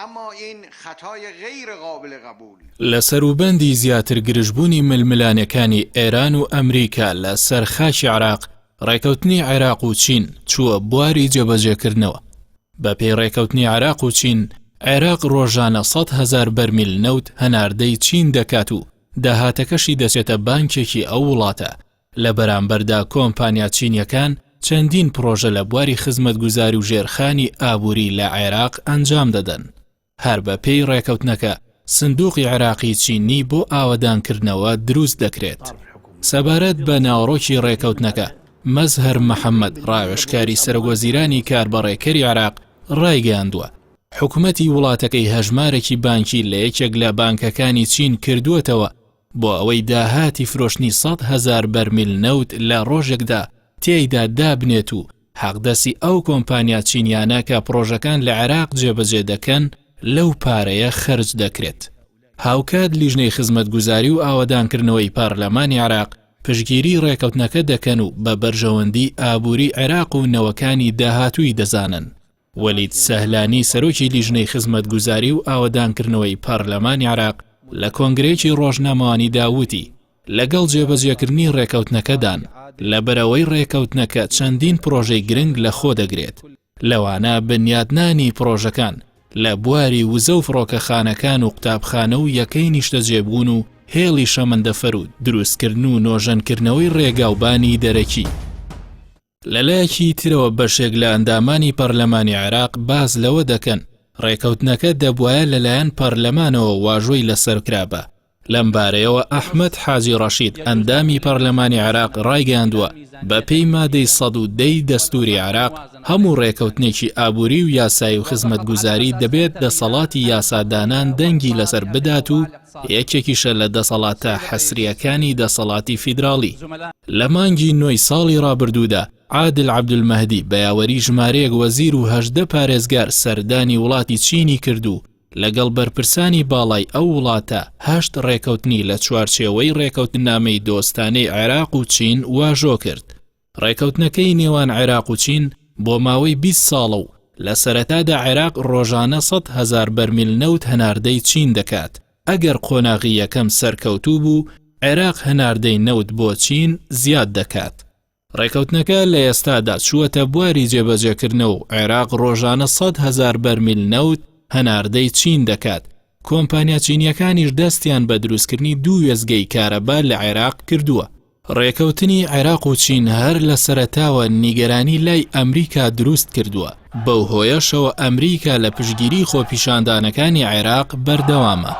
اما این خطای غیر قابل قبول. لە سەروبەندی زیاتر گرژبوونی ململانێکانی ئێران و ئەمریکا لە سەر خاکی عێراق، ڕێکەوتنی عێراق و چین چووە بواری جێبەجێکردنەوە. بە پێی ڕێکەوتنی عێراق و چین، عێراق ڕۆژانە 100,000 بەرمیل نەوت هەناردەی چین دەکات و داهاتەکەشی دەچێتە بانکێکی ئەو وڵاتە، لە بەرامبەردا کۆمپانیا چینییەکان چەندین پڕۆژە لە بواری خزمەتگوزاری و ژێرخانی ئابووری لە عێراق ئەنجام دەدەن. هەر بە پێی ڕێکەوتنەکە سندوقی عێراقی چینی بۆ ئاوەدانکردنەوە دروست دەکرێت. سەبارەت بە ناوەڕۆکی ڕێکەوتنەکە، مەزهەر محەمەد، ڕاوێژکاری سەرۆکوەزیرانی کاربەڕێکەری عێراق ڕایگەیاندووە، حکومەتی وڵاتەکەی هەژمارێکی بانکی لە یەکێک لە بانکەکانی چین کردووەتەوە بۆ ئەوەی داهاتی فرۆشتنی 100,000 بەرمیل نەوت لە ڕۆژێکدا تێیدا دابنێت و حەقدەستی ئەو کۆمپانیا چینیانە کە پڕۆژەکان لە عێراق جێبەجێ دەکەن لەو پارەیە خەرج دەکرێت. هاوکات لیژنەی خزمەتگوزاری و ئاوەدانکردنەوەی پارلەمانی عێراق پشتگیری ڕێکەوتنەکە دەکەن و بە بەرژەوەندی ئابووری عێراق و نەوەکانی داهاتووی دەزانن. وەلید سەهلانی سەرۆکی لیژنەی خزمەتگوزاری و ئاوەدانکردنەوەی پارلەمانی عێراق لە کۆنگرەیەکی ڕۆژنامەوانیدا وتی، لەگەڵ جێبەجێکردنی ڕێکەوتنەکەدان، لەبەرئەوەی ڕێکەوتنەکە چەندین پڕۆژەی گرنگ لەخۆدەگرێت، لەوانە بنیادنانی پڕۆژەکان لە بواری وزە و فڕۆکەخانەکان و قوتابخانە و یەکەی نیشتەجێبوون و هێڵی شەمەندەفەر و دروستکردن و نۆژەنکردنەوەی ڕێگاوبانی دەرەکی. لەلایەکی ترەوە بەشێک لە ئەندامانی پەرلەمانی عێراق باس لەوە دەکەن، ڕێکەوتنەکە دەبوایە لەلایەن پەرلەمانەوە واژۆی لەسەر کرابا. لەمبارەیەوە ئەحمەد حاجی ڕەشید ئەندامی پەرلەمانی عێراق ڕایگەیاندووە، بەپێی مادەی 110 ی دەستووری عێراق، هەموو ڕێکەوتنێکی ئابووری و یاسایی و خزمەتگوزاری دەبێت دەسەڵاتی یاسادانان دەنگی لەسەر بدات و یەکێکیشە لە دەسەڵاتە حەسرییەکانی دەسەڵاتی فیدراڵی. لە مانگی نۆی ساڵی ڕابردوودا، عادل عەبدولمەهدی بە یاوەری ژمارەیەک وەزیر و 18 پارێزگار سەردانی وڵاتی چینی کرد و لەگەڵ بەرپرسانی باڵای ئەو وڵاتە هەشت ڕێکەوتنی لە چوارچێوەی ڕێکەوتننامەی دۆستانەی عێراق و چین واژۆ کرد. ڕێکەوتنەکەی نێوان عێراق و چین بۆ ماوەی 20 ساڵە و لە سەرەتادا عێراق ڕۆژانە 100,000 بەرمیل نەوت هەناردەی چین دەکات، ئەگەر قۆناغی یەکەم سەرکەوتوو بوو، عێراق هەناردەی نەوت بۆ چین زیاد دەکات. ڕێکەوتنەکە لە ئێستادا چووەتە بواری جێبەجێکردنەوە و عێراق ڕۆژانە 100,000 بەرمیل نەوت هەناردەی چین دەکات، کۆمپانیا چینییەکانیش دەستیان بە دروستکردنی دوو وێستگەی کارەبا لە عێراق کردووە. ڕێکەوتنی عێراق و چین هەر لە سەرەتاوە نیگەرانی لای ئەمریکا دروست کردووە، بەو هۆیەشەوە ئەمریکا لە پشتگیری خۆپیشاندانەکانی عێراق بەردەوامە.